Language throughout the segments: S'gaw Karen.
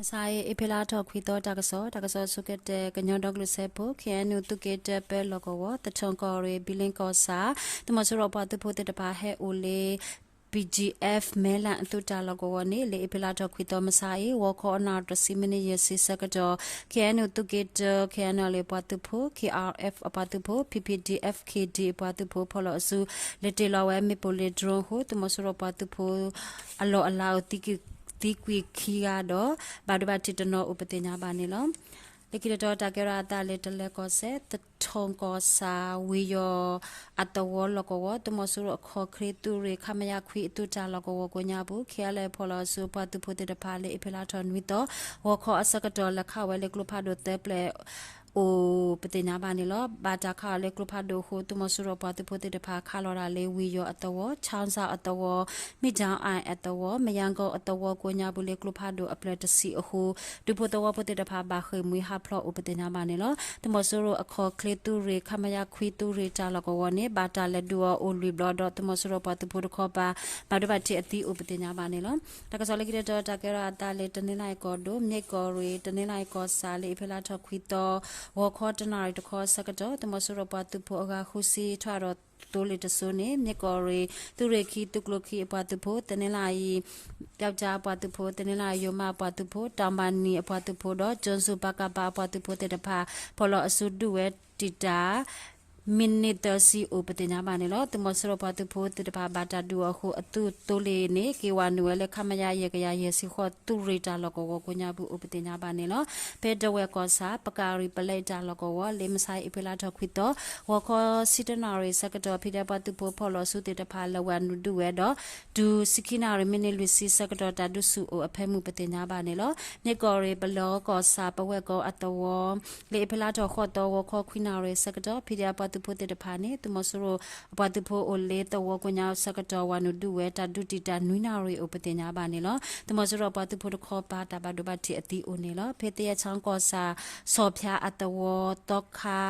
မဆါအံၤ အ့ဖြ့လါထီၣ်ခွံသီ တၢ်ကစီၣ်, တၢ်ကစီၣ်အဆိကတၢၢ် ကညီဒီကလုာ်စၢဖှိၣ် ခ့ၣ်အဲၣ်ယူၣ် သုးက့တၢပၢလီၢ်ကဝီၤ သထူၣ်ကီၢ်ရ့ၣ် ဘံလ့ကီၢ်ဆၣ် သုးမီၤစိရိၤပှၤသုးဖိသ့ၣ်တဖၣ် ဟဲအိၣ်လၢ BGF မဲလၢ်အသုးတၢ်လီၢ်ကဝီၤန့ၣ် လၢအ့ဖြ့လါထီၣ်ခွံသီ မဆါအံၤ ဂီၤခီအနၣ်ရံၣ်တဆံမံးနံး ယဲၢ်ဆံဆၢကတီၢ် ခ့ၣ်အဲၣ်ယူၣ် သုးက့တၢ ခ့ၣ်အဲၣ်ယူၣ် ပှၤသုးဖိ ခ့ၣ်အဲၣ်ယူၣ် အပှၤသုးဖိ PPDF KD အပှၤသုးဖိ ဖီၣ်လီၤအစု လဲၤတ့ၢ်လီၤဝဲမ့ၣ်ပိၢ်လ့ drone အဃိ သုးမီၤစိရိၤပှၤသုးဖိ အလီၢ်အလၤအိၣ်သံကွံာ်ခံဂၤဒီး ဘၣ်ဒိဘၣ်ထံးတနီၤအိၣ်ပသ့ၣ်ညါဘၣ်န့ၣ်လီၤ. လၢခံတတီၤ တၢ်ကဲထီၣ်အသးလၢတလၢၤကီၢ်စဲၣ် သထူၣ်ကီၢ်ဆၣ် ဝ့ၢ်ယီၤအသဝီလီၢ်ကဝီၤ သုးမီၤစိရိၤအခီၣ်ချ့သုးရ့ၣ် ခမရ ခွံအသုးတၢ်လီၢ်ကဝီၤကိးညါပူၤ ခဲလၢာ်ဖီၣ်လီၤအစုပှၤသုးဖိသ့ၣ်တဖၣ်လၢအ့ဖြ့လါထီၣ်နွံသီ ဂီၤခီအဆၢကတီၢ် လဲၤခးဝဲလၢကျိဖးဒိၣ်သၢပျဲၢ် အိၣ်ပသ့ၣ်ညါဘၣ်န့ၣ်လီၤ. ဘၣ်တၢ်ခးအီၤလၢကျိဖးဒိၣ်အဃိ သုးမီၤစိရိၤပှၤသုးဖိသ့ၣ်တဖၣ် ခးလီၤတၢ်လၢဝ့ၢ်ယီၤအသဝီ, ခၠီၣ်စၣ်အသဝီ, မ့ၣ်ကၠၣ်အၣ်အသဝီ, မယါကီအသဝီကိးညါပူၤလၢကျိဖးဒိၣ်အပျဲၢ်တဆံအဃိ ဒူဖိသဝီဖိသ့ၣ်တဖၣ် ဘၣ်ဃ့ၢ်မှံဟးဖျိးအိၣ်ပသ့ၣ်ညါဘၣ်န့ၣ်လီၤ. သုးမီၤစိရိၤအခီၣ်ချ့သုးရ့ၣ် ခမရ ခွံသုးရ့ၣ်တၢ်လီၢ်ကဝီၤန့ၣ် ဘၣ်တၢ်လဲၤဒုးအီၤအိၣ်လွံၢ်ဘျီဒီး သုးမီၤစိရိၤပှၤသုးဖိတခီပၤ ဘၣ်ဒိဘၣ်ထံးအသံအိၣ်ပသ့ၣ်ညါဘၣ်န့ၣ်လီၤ. တၢ်ကစီၣ်လၢခံတတီၤ တၢ်ကဲထီၣ်အသးလၢတနီသရံၣ်ကီၢ်ဒိၣ် မ့ၢ်ကီၢ်ရ့ၣ် တနီသရံၣ်ကီၢ်ဆၣ် လၢအ့ဖြ့လါထီၣ်ခွံသီ ဂီၤခီတနၣ်ရံၣ်တခီအဆၢကတီၢ် သုးမီၤစိရိၤပှၤသုးဖိအဂၤဃုဆံ ထီၣ်ဒီးသိလ့ၣ်တစိၤန့ၣ် မ့ၢ်ကီၢ်ရ့ၣ် သုးရ့ၣ်ခံ သုးကျိၤခံအပှၤသုးဖိ တနီသရံၣ် ပျီကၠါအပှၤသုးဖိ တနီသရံၣ် ယိၤမးအပှၤသုးဖိ တၢ်ဘၣ်နံၣ်အပှၤသုးဖိဒီး ကၠိၣ်စူၣ် ပကဖ အပှၤသုးဖိသ့ၣ်တဖၣ် ဖီၣ်လီၤအစုဒုးဝဲတံာ်တာ် မံးနံးသၢဆံအိၣ်ပသ့ၣ်ညါဘၣ်န့ၣ်လီၤ. သုးမီၤစိရိၤပှၤသုးဖိသ့ၣ်တဖၣ် ဘၣ်တၢ်ဒုးအီၤအဃိ အသုးသိလ့ၣ်န့ၣ် က့ၤဝးနုာ်ဝဲလၢ ခမရ ယဲၢ်ကယၤယဲၢ်ဆံဃိး သုးရ့ၣ်တၢ်လီၢ်ကဝီၤကိးညါပူၤအိၣ်ပသ့ၣ်ညါဘၣ်န့ၣ်လီၤ. ဖဲဒဝဲၢ်ကီၢ်ဆၣ် ပကၣ်ရံၣ်ပလဲတၢ်လီၢ်ကဝီၤ လၢမဆါအံၤအ့ဖြ့လါထီၣ်ခွံသီ ဂီၤခီဆံတနၣ်ရံၣ်ဆၢကတီၢ် ဖံဒဲးပှၤသုးဖိဖီၣ်လီၤအစုသ့ၣ်တဖၣ် လဲၤဝးနုာ်ဒုးဝဲဒီး တုၤဆံခံနၣ်ရံၣ်မံးနံးလွံၢ်ဆံဆၢကတီၢ် တၢ်ဒုးဆူၣ်အိၣ်အဖၢမုၢ်ပသ့ၣ်ညါဘၣ်န့ၣ်လီၤ. မ့ၢ်ကီၢ်ရ့ၣ် ပလီကီၢ်ဆၣ် ပဝဲၢ်ကီအသဝီ လၢအ့ဖြ့လါထီၣ်ဃိးသီ ဂီၤခီခွံနၣ်ရံၣ်ဆၢကတီၢ် ဖံဒဲးပှၤသုးဖိသ့ၣ်တဖၣ်န့ၣ် သုးမီၤစိရိၤအပှၤသုးဖိအိၣ်လၢသဝီကိးညါအဆၢကတီၢ် ဝးနုာ်ဒုးဝဲ တၢ်ဒုးတံာ်တာ်နွံနၣ်ရံၣ်အိၣ်ပသ့ၣ်ညါဘၣ်န့ၣ်လီၤ. သုးမီၤစိရိၤပှၤသုးဖိတခီပၤ တၢ်ဘၣ်ဒိဘၣ်ထံးအသံအိၣ်န့ၣ်လီၤ. ဖဲသယဲၣ်ချီကီၢ်ဆၣ် စီၤဖၠါအသဝီ သီခါ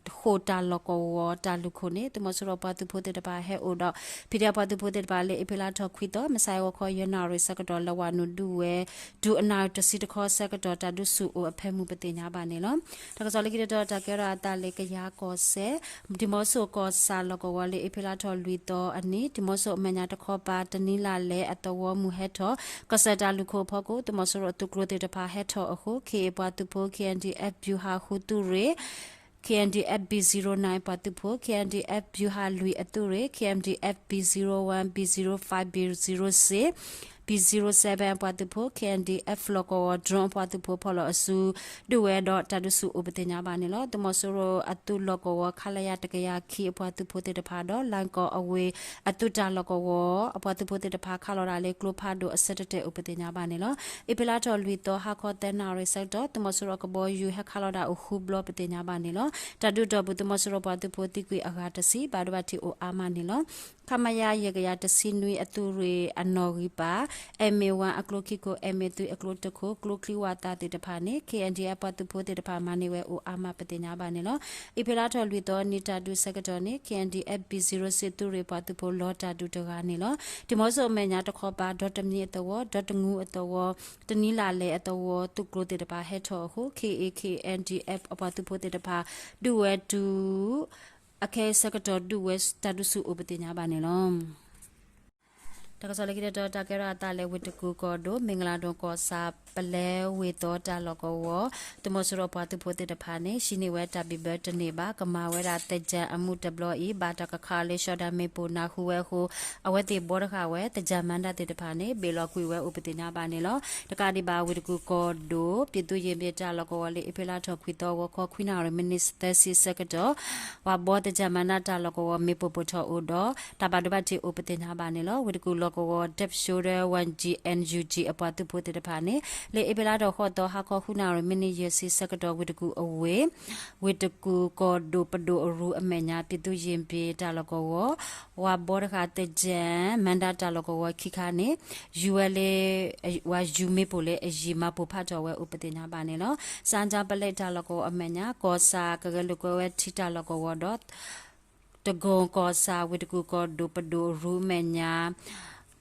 ဃိာ်တၢ်လီၢ်ကဝီၤတၢ်လုၢ်ခိၣ်န့ၣ် သုးမီၤစိရိၤပှၤသုးဖိသ့ၣ်တဖၣ်ဟဲအိၣ်ဒီး ဖံဒဲးပှၤသုးဖိသ့ၣ်တဖၣ်လၢအ့ဖြ့လါထီၣ်ခွံသီ မဆါအံၤဂီၤခီယဲၢ်နၣ်ရံၣ်ဆၢကတီၢ် လဲၤဝးနုာ်ဒုးဝဲ တုၤအနၣ်ရံၣ်တဆံတခီဆၢကတီၢ် တၢ်ဒုးဆူၣ်အိၣ်အဖၢမုၢ်ပသ့ၣ်ညါဘၣ်န့ၣ်လီၤ. တၢ်ကစီၣ်လၢခံတတီၤ တၢ်ကဲထီၣ်အသးလၢကယၤကီၢ်စဲၣ် ဒံၣ်မီဆိၣ်ကီၢ်ဆၣ်လီၢ်ကဝီၤလၢအ့ဖြ့လါထီၣ်လွံၢ်သီအနံၤ ဒံၣ်မီဆိၣ်အမဲာ်ညါတခီပၤ တနံၤလၢ်လဲၣ်အသဝီမုၢ်ဟဲထီၣ် ကီၢ်စဲၣ်တၢ်လုၢ်ခိၣ်အဖီခိၣ် သုးမီၤစိရိၤအသုးကျိၤသ့ၣ်တဖၣ်ဟဲထီၣ်အဃိ ခ့ၣ်အ့ၣ်ပှၤသုးဖိ ခ့ၣ်အဲၣ်ဒံၣ်အ့ၣ် ဗျူဟာ ဃုသုးရ့ၣ် ခ့ၣ်အဲၣ်ဒံၣ်အ့ၣ် ဘံၣ် ဇီးရိၣ်နၢၣ် အပှၤသုးဖိ ခ့ၣ်အဲၣ်ဒံၣ်အ့ၣ် ဗျူဟာ လွံၢ်အသုးရ့ၣ် ခ့ၣ်အဲၣ်ဒံၣ်အ့ၣ် ဘံၣ် ဇီးရိၣ်ဝၢၣ် ဘံၣ် ဇီးရိၣ်ဖး ဘံၣ် ဇီးရိၣ်စ့ၣ် ဘံၣ် ဇီးရိၣ်စဲၣ်ဝၣ် အပှၤသုးဖိ ခ့ၣ်အဲၣ်ဒံၣ်အ့ၣ် လီၢ်ကဝီၤ drone အပှၤသုးဖိဖီၣ်လီၤအစု ဒုးဝဲဒီးတၢ်ဒုးဆူၣ်အိၣ်ပသ့ၣ်ညါဘၣ်န့ၣ်လီၤ. သုးမီၤစိရိၤအသုးလီၢ်ကဝီၤ ခလရ တကယၤခံ အပှၤသုးဖိသ့ၣ်တဖၣ်ဒီး လၢကီၢ်အဝ့ၢ်အသုးတၢ်လီၢ်ကဝီၤ အပှၤသုးဖိသ့ၣ်တဖၣ် ခးလီၤဒၣ်လၢကျိဖးဒိၣ်အဆၢတတဲာ်အိၣ်ပသ့ၣ်ညါဘၣ်န့ၣ်လီၤ. အ့ဖြ့လါထီၣ်လွံၢ်သီ ဟါခီသၢနၣ်ရံၣ်ဆၢကတီၢ် သုးမီၤစိရိၤအကဘီယူၤဟဲခးလီၤဒၣ်အိၣ်ဃုဘျီ ပသ့ၣ်ညါဘၣ်န့ၣ်လီၤ. တၢ်ဒုးတီၢ်ပူၤ သုးမီၤစိရိၤပှၤသုးဖိသံကွံာ်အဂၤတဆံ ဘၣ်ဒိဘၣ်ထံးအိၣ်အါမးန့ၣ်လီၤ. ခမရ ယဲၢ်ကယၤတဆံနွံ အသုးရ့ၣ်အနီၣ်ဂံၢ်ပၤ အဲၣ်မ့ၣ်ဝၣ်အကျိခံခိၣ် အဲၣ်မ့ၣ်သုးအကျိတခိၣ် ကျိချံဝၣ်သၣ်သ့ၣ်တဖၣ်န့ၣ် ခ့ၣ်အဲၣ်ဒံၣ်အ့ၣ် အပှၤသုးဖိသ့ၣ်တဖၣ်မၤန့ၢ်ဝဲအိၣ်အါမးပသ့ၣ်ညါဘၣ်န့ၣ်လီၤ. အ့ဖြ့လါထီၣ်လွံၢ်သီနံၤတၢ်ဒုးဆၢကတီၢ်န့ၣ် ခ့ၣ်အဲၣ်ဒံၣ်အ့ၣ် ဘံၣ် ဇီးရိၣ်စ့ၣ် သုးရ့ၣ်ပှၤသုးဖိလီၤတၢ်ဒုးတဂၤန့ၣ်လီၤ. ဒံၣ်မီဆိၣ်အမဲာ်ညါတခီပၤ ဒီတမံၤအသဝီ ဒီတငူအသဝီ တနံၤလၢ်လဲၣ်အသဝီ သုးကျိၤသ့ၣ်တဖၣ်ဟဲထီၣ်အဃိ ခ့ၣ်အ့ၣ် ခ့ၣ်အဲၣ်ဒံၣ်အ့ၣ် အပှၤသုးဖိသ့ၣ်တဖၣ် ဒုးဝဲတုၤ အခဲအံၤဆၢကတီၢ်ဒုးဝဲတၢ်ဒုးဆူၣ်အိၣ်ပသ့ၣ်ညါဘၣ်န့ၣ်လီၤ. တၢ်ကစီၣ်လၢခံတတီၤ တၢ်ကဲထီၣ်အသးလၢဝ့ၢ်တကူၣ်ကီၢ်ဒိၣ် မ့ၢ်ကလၤဒိၣ်ကီၢ်ဆၣ် ပလဲဝ့ၢ်သီတၢ်လီၢ်ကဝီၤ သုးမီၤစိရိၤပှၤသုးဖိသ့ၣ်တဖၣ်န့ၣ် ဟံးန့ၢ်ဝဲတၢ်ဘံၣ်ဘၢတန့ၢ်ဘၣ် ကမၤဝဲဒၣ်သၢၣ်ကၠၢၣ်အမူးတဘျီအံၤ ဘၣ်တၢ်ကခးအီၤလၢ ရှီဒၣ်မ့ၣ်ပိၢ်နၢ်ဟူဝဲအဃိ အဝဲသ့ၣ်ဘှီတဃာ်ဝဲ သၢၣ်ကၠၢၣ်မၤတၢ်သ့ၣ်တဖၣ်န့ၣ် ဘ့ၣ်လီၤကွံာ်ဝဲအိၣ်ပသ့ၣ်ညါဘၣ်န့ၣ်လီၤ. တကးဒံးဘၣ် ဝ့ၢ်တကူၣ်ကီၢ်ဒိၣ် ပြည်သူ့ရင်ပြင် တၢ်လီၢ်ကဝီၤလၢ အ့ဖြ့လါထီၣ်ခွံသီ ဂီၤခီခွံနၣ်ရံၣ်မံးနံးသၢဆံဆၢကတီၢ် ပှၤဘှီသၢၣ်ကၠၢၣ်မၤတၢ်တၢ်လီၢ်ကဝီၤ မ့ၣ်ပိၢ်ပိၢ်ထီၣ်အိၣ်ဒီး တၢ်ဘၣ်ဒိဘၣ်ထံးအိၣ်ပသ့ၣ်ညါဘၣ်န့ၣ်လီၤ. ဝ့ၢ်တကူၣ်လီၢ်ကဝီၤ ဒၢၣ်ပၠိဒၢ ဝၣ်ကၠံၣ် NUG အပှၤသုးဖိသ့ၣ်တဖၣ်န့ၣ် လၢအ့ဖြ့လါထီၣ်ဃိးသီ ဟါခီဃုနၣ်ရံၣ်မံးနံးယဲၢ်ဆံဆၢကတီၢ် ဝ့ၢ်တကူၣ်အဝ့ၢ် ဝ့ၢ်တကူၣ်ကီၢ်ဒိၣ်ပဒိၣ်အရူအမဲာ်ညါ ပြည်သူ့ရင်ပြင် တၢ်လီၢ်ကဝီၤ ပှၤဘှီတဃာ်သၢၣ်ကၠၢၣ် မၤတၢ်တၢ်လီၢ်ကဝီၤခံခါန့ၣ် ယူၤဝဲလၢ ပှၤယူၤမ့ၣ်ပိၢ်လၢအယံၤမၤပိၢ်ဖးထီၣ်ဝဲအိၣ်ပသ့ၣ်ညါဘၣ်န့ၣ်လီၤ. စၣ်ကၠၣ်ပလဲတၢ်လီၢ်ကဝီၤအမဲာ်ညါ ကီၢ်ဆၣ်ကရၢလိာ်ကွဲဝဲထံတၢ်လီၢ်ကဝီၤဒီး တကီၢ်ကီၢ်ဆၣ် ဝ့ၢ်တကူၣ်ကီၢ်ဒိၣ်ပဒိၣ်အရူအမဲာ်ညါ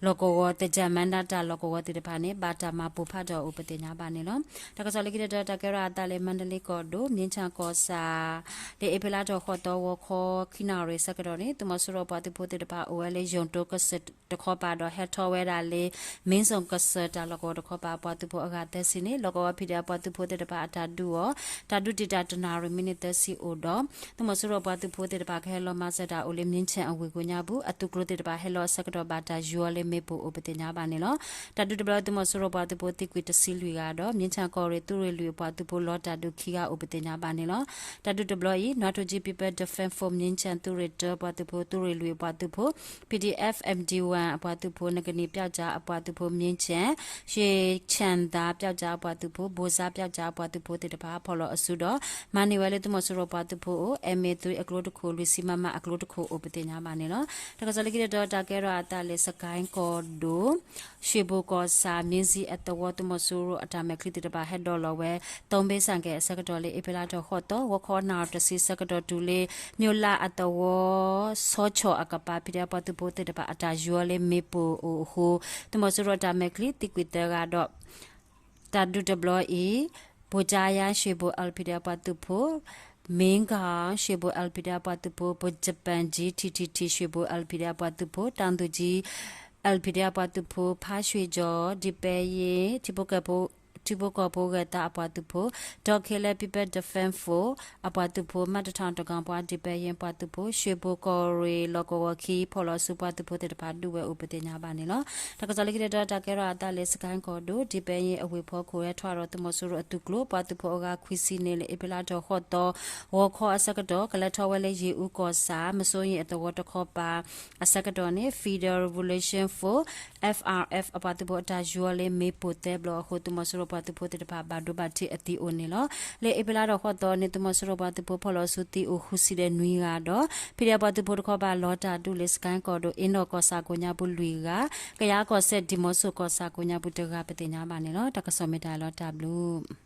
လီၢ်ကဝီၤ သင်္ကြန်မဏ္ဍပ် တၢ်လီၢ်ကဝီၤသ့ၣ်တဖၣ်န့ၣ် ဘၣ်တၢ်မၤပိာ်ဖးထီၣ်အိၣ်ပသ့ၣ်ညါဘၣ်န့ၣ်လီၤ. တၢ်ကစီၣ်လၢခံတတီၤ တၢ်ကဲထီၣ်အသးလၢ မန္တလေးကီၢ်ဒိၣ် မြင်းခြံကီၢ်ဆၣ် လၢအ့ဖြ့လါထီၣ်ဃိးသီ ဂီၤခီခံနၣ်ရံၣ်ဆၢကတီၢ်န့ၣ် သုးမီၤစိရိၤပှၤသုးဖိသ့ၣ်တဖၣ်အိၣ်ဝဲလၢ ယိၤတိကစၢၢ်တခီပၤဒီး ဟဲထီၣ်ဝဲဒၣ်လၢ မ့ၢ်စိၣ်ကစၢၢ်တၢ်လီၢ်ကဝီၤတခီပၤ အပှၤသုးဖိအဂၤသၢဆံန့ၣ် လီၢ်ကဝီၤ ဖံးဒဲး အပှၤသုးဖိသ့ၣ်တဖၣ်အတၢ်ဒုးအီၤ တၢ်ဒုးတံာ်တာ်တနၣ်ရံၣ်မံးနံးသၢဆံအိၣ်ဒီး သုးမီၤစိရိၤပှၤသုးဖိသ့ၣ်တဖၣ်ကဟဲလီၤမၤစၢၤတၢ်အိၣ်လၢ မြင်းခြံအဝ့ၢ်ကိညါပူၤ အသုးကျိၤသ့ၣ်တဖၣ်ဟဲလီၤအဆၢကတီၢ် ဘၣ်တၢ်ယူၤအီၤလၢမ့ၣ်ပိၢ်အိၣ်ပသ့ၣ်ညါဘၣ်န့ၣ်လီၤ. တၢ်ဒုးတဘျီ သုးမီၤစိရိၤပှၤသုးဖိသံကွံာ်တဆံလွံၢ်ဂၤဒီး မြင်းခြံကီၢ်ရ့ၣ်သုးရ့ၣ်လွံၢ်အပှၤသုးဖိလီၤတၢ်ဒုးခံဂၤအိၣ်ပသ့ၣ်ညါဘၣ်န့ၣ်လီၤ. တၢ်ဒုးတဘျီအံၤ နွါထိကၠံ People Defense Force မြင်းခြံသုးရ့ၣ်တၢအပှၤသုးဖိ သုးရ့ၣ်လွံၢ်အပှၤသုးဖိ PDF MD one အပှၤသုးဖိ နကနံၣ်ပျောက်ကျားအပှၤသုးဖိ မြင်းခြံ ရွှေချမ်းသာပျောက်ကျားအပှၤသုးဖိ ဘိုစါပျောက်ကျားအပှၤသုးဖိသ့ၣ်တဖၣ် ဖီၣ်လီၤအစုဒီး မၤန့ၢ်ဝဲလၢသုးမီၤစိရိၤပှၤသုးဖိအိၣ် MA three အကျိတခိၣ် လွံၢ်ဆံ MM အကျိတခိၣ်အိၣ်ပသ့ၣ်ညါဘၣ်န့ၣ်လီၤ. တၢ်ကစီၣ်လၢခံတတီၤ တၢ်ကဲထီၣ်အသးလၢ စကဲၣ်ကီၢ်ဒိၣ် ရွှေဘိုကီၢ်ဆၣ် မြင်းဇီးအသဝီ သုးမီၤစိရိၤအတၢ်မဲာ်ချံသ့ၣ်တဖၣ် ဟဲဒိးလီၤဝဲ သုံးဘီဆိုင်ကယ် အဆၢကတီၢ်လၢ အ့ဖြ့လါထီၣ်ဃိးသီ ဂီၤခီနၣ်ရံၣ်တဆံဆၢကတီၢ်တုၤလၢ မြို့လယ်အသဝီ ဆီဆီၣ်အကပၤ ဖံးဒဲး အပှၤသုးဖိသ့ၣ်တဖၣ် အတၢ်ယူၤအီၤလၢမ့ၣ်ပိၢ်အိၣ်အဃိ သုးမီၤစိရိၤအတၢ်မဲာ်ချံသံကွံာ်သၢဂၤဒီး တၢ်ဒုးတဘျီအံၤ ဗိုလ်ချုပ်ရန် ရွှေဘို LPD အပှၤသုးဖိ မင်းခေါင်း ရွှေဘို LPD အပှၤသုးဖိ ဗိုလ်ချုပ်ပန်ကြီး TTT ရွှေဘို LPD အပှၤသုးဖိ တောင်သူကြီး LPD အပှၤသုးဖိ ဖါရွှေကျော် ဒီပဲယင်း ထံဖိကီၢ်ဖိ ထံဖိကီၢ်ဖိဂဲၤသးအပှၤသုးဖိ ဒေါ်ခင်လင်း People Defense Force အပှၤသုးဖိ မးတထောင်တကောင် ပှၤ ဒီပဲယင်း ပှၤသုးဖိ ရွှေဘိုကီၢ်ရ့ၣ် လီၢ်ကဝီၤခံ ဖီၣ်လီၤဆူပှၤသုးဖိသ့ၣ်တဖၣ် ဒုးဝဲအိၣ်ပသ့ၣ်ညါဘၣ်န့ၣ်လီၤ. တၢ်ကစီၣ်လၢခံတတီၤ တၢ်ကဲထီၣ်အသးလၢ စကဲၣ်ကီၢ်ဒိၣ် ဒီပဲယင်းအဝ့ၢ်ဖီခိၣ် ဟဲထီၣ်ဒီးသုးမီၤစိရိၤအသုးကျိၤ ပှၤသုးဖိအဂၤခွံဆံန့ၣ် လၢအ့ဖြ့လါထီၣ်ဃိးသီ ဂီၤခီအဆၢကတီၢ် ကလဲၤထီၣ်ဝဲလၢ ရေဦးကီၢ်ဆၣ် မစိုးရိမ် အသဝီတခီပၤ အဆၢကတီၢ်န့ၣ် Federal Revolution Force FRF အပှၤသုးဖိအတၢ်ယူၤအီၤလၢမ့ၣ်ပိၢ်သၢဘျီအဃိ သုးမီၤစိရိၤပှၤသုးဖိသ့ၣ်တဖၣ် ဘၣ်ဒိဘၣ်ထံးအသံအိၣ်န့ၣ်လီၤ. လၢအ့ဖြ့လါထီၣ်ဃိးသီန့ၣ် သုးမီၤစိရိၤပှၤသုးဖိ ဖီၣ်လီၤဆူသံအိၣ်ဃုဆံဒီးနွံဂၤဒီး ဖံးဒဲး အပှၤသုးဖိတခီပၤ လီၤတၢ်ဒုးလၢ စကဲၣ်ကီၢ်ဒိၣ် အ့နီၣ်ကီၢ်ဆၣ်ကိးညါပူၤလွံၢ်ဂၤ, ကယၤကီၢ်စဲၣ် ဒံၣ်မီဆိၣ်ကီၢ်ဆၣ်ကိးညါပူၤတဂၤ ပသ့ၣ်ညါဘၣ်န့ၣ်လီၤ. တၢ်ကစီၣ်မ့ၢ်တၢ်လီၤတၢ်ဘျုး